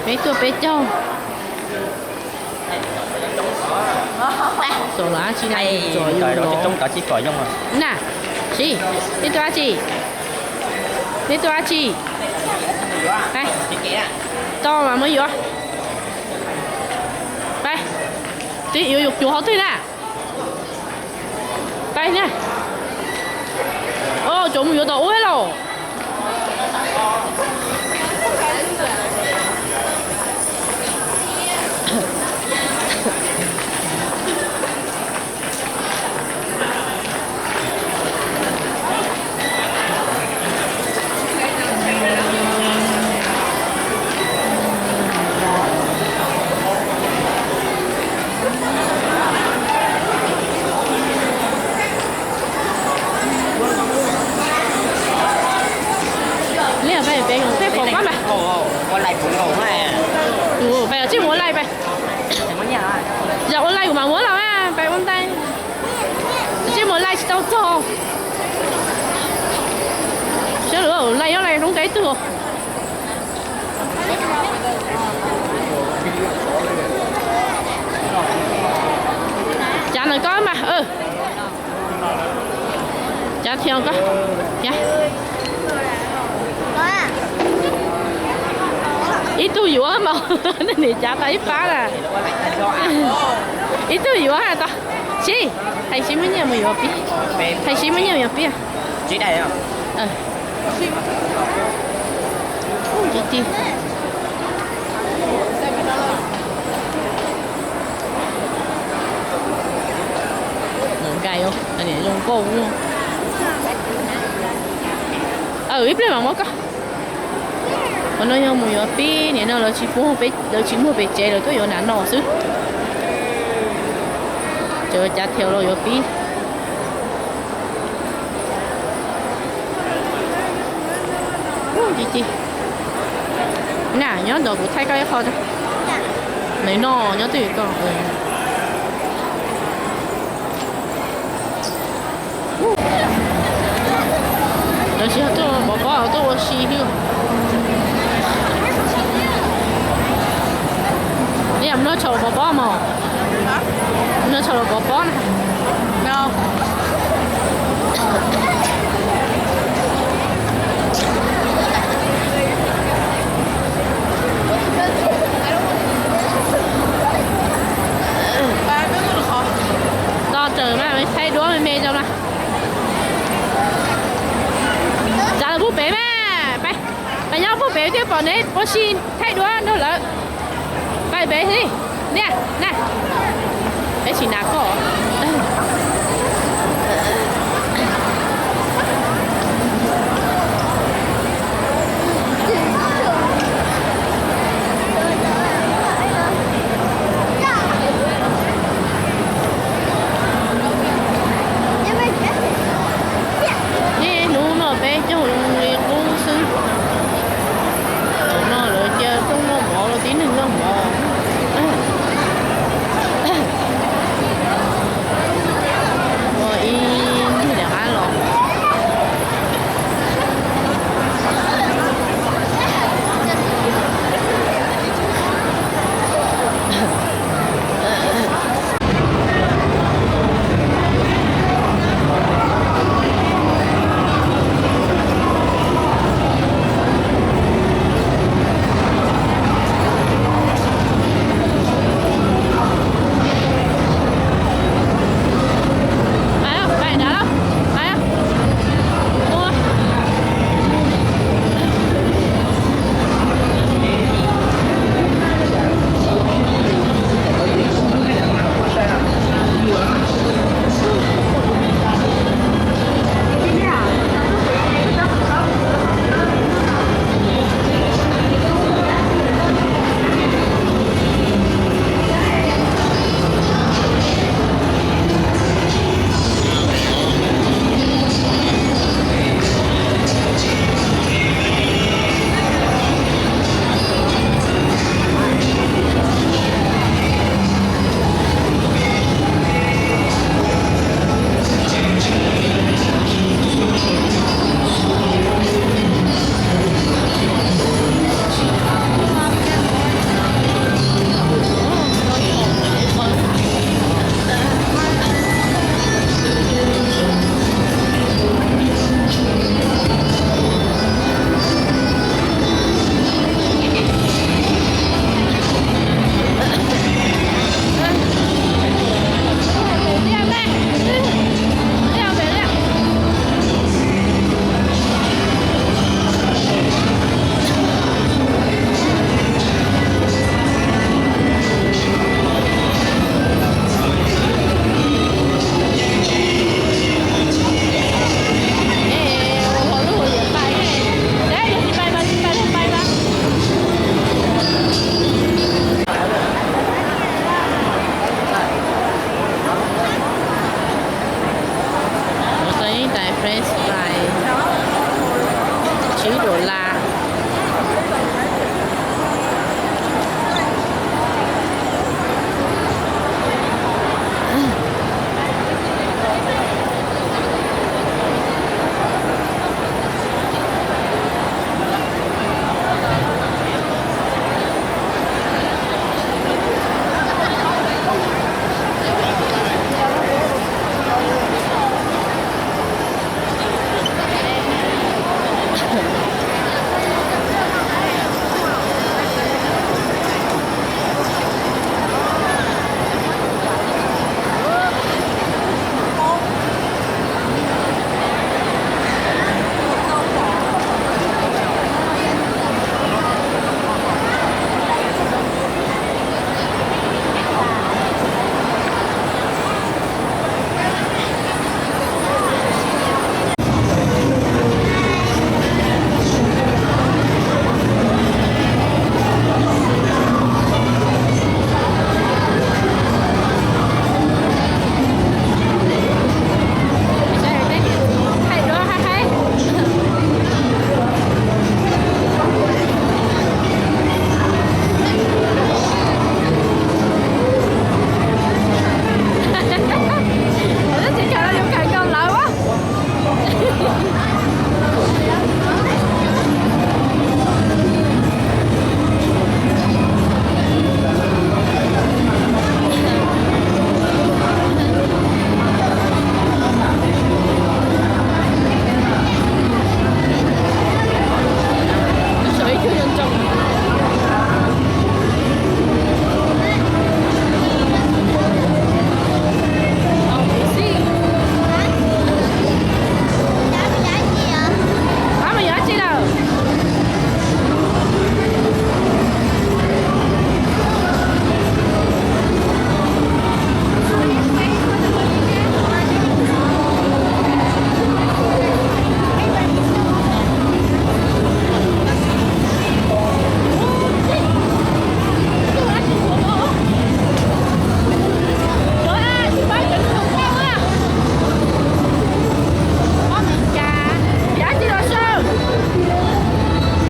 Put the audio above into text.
Peb tuaj peb caug. Txom los tsis na, txom yus los na. Siv, nej tuaj dab tsi? Nej tuaj dab tsi? Tau mas muab yuav. Peb, twb yuav yuav cuav qhov twg na? Peb na. Tsuas mus yuav tom ub lauj. Liaj peb peb peb pom koj mas. Peb tsij mus ua laij peb. Yog ua laij kuv mam muab los peb ua ntej. Tsij mus ua laij tsis tau txog. Saib lawv laij nyob laij roob nqe twg. Cav ntawm koj mas. Cav thiab koj. Ib tug yuav mas, nej niam cav tau ib pab lawm. Ib tug yuav tau. Siv, hais Siv muab nyiaj mus yuav pib. Hais Siv muab nyiaj mus yuav pib. Nkauj zoo nkauj. Ib pliag mam muab koj. Qhov no yog mus yuav pib, nim no lawv tsis muag pem tsev, lawv tuaj yuav nram no xwb. Cov cav thiab los yuav pib. Ci ci. Na, nyob ntawm kuv thaij koj ib qho. Nws no nyob twj ywm koj. Lawv tsis yog tuaj pov pob, tuaj ua si xwb. Ib yam no tshau pov pob mog. No tshau los pov pob na. Tos tawm mas thaij duab me me rau mas. Tsav lawv pub pem mas, peb nyob pub pem thiaj pom neb ua si thaij duab nrog lawv. Pab peb li, niaj na, peb tsis hnav koj. Niaj hnub no peb caug zoo li qub xwb. Tam no lawv cia rooj noj mov los tib neeg noj mov. Ib tug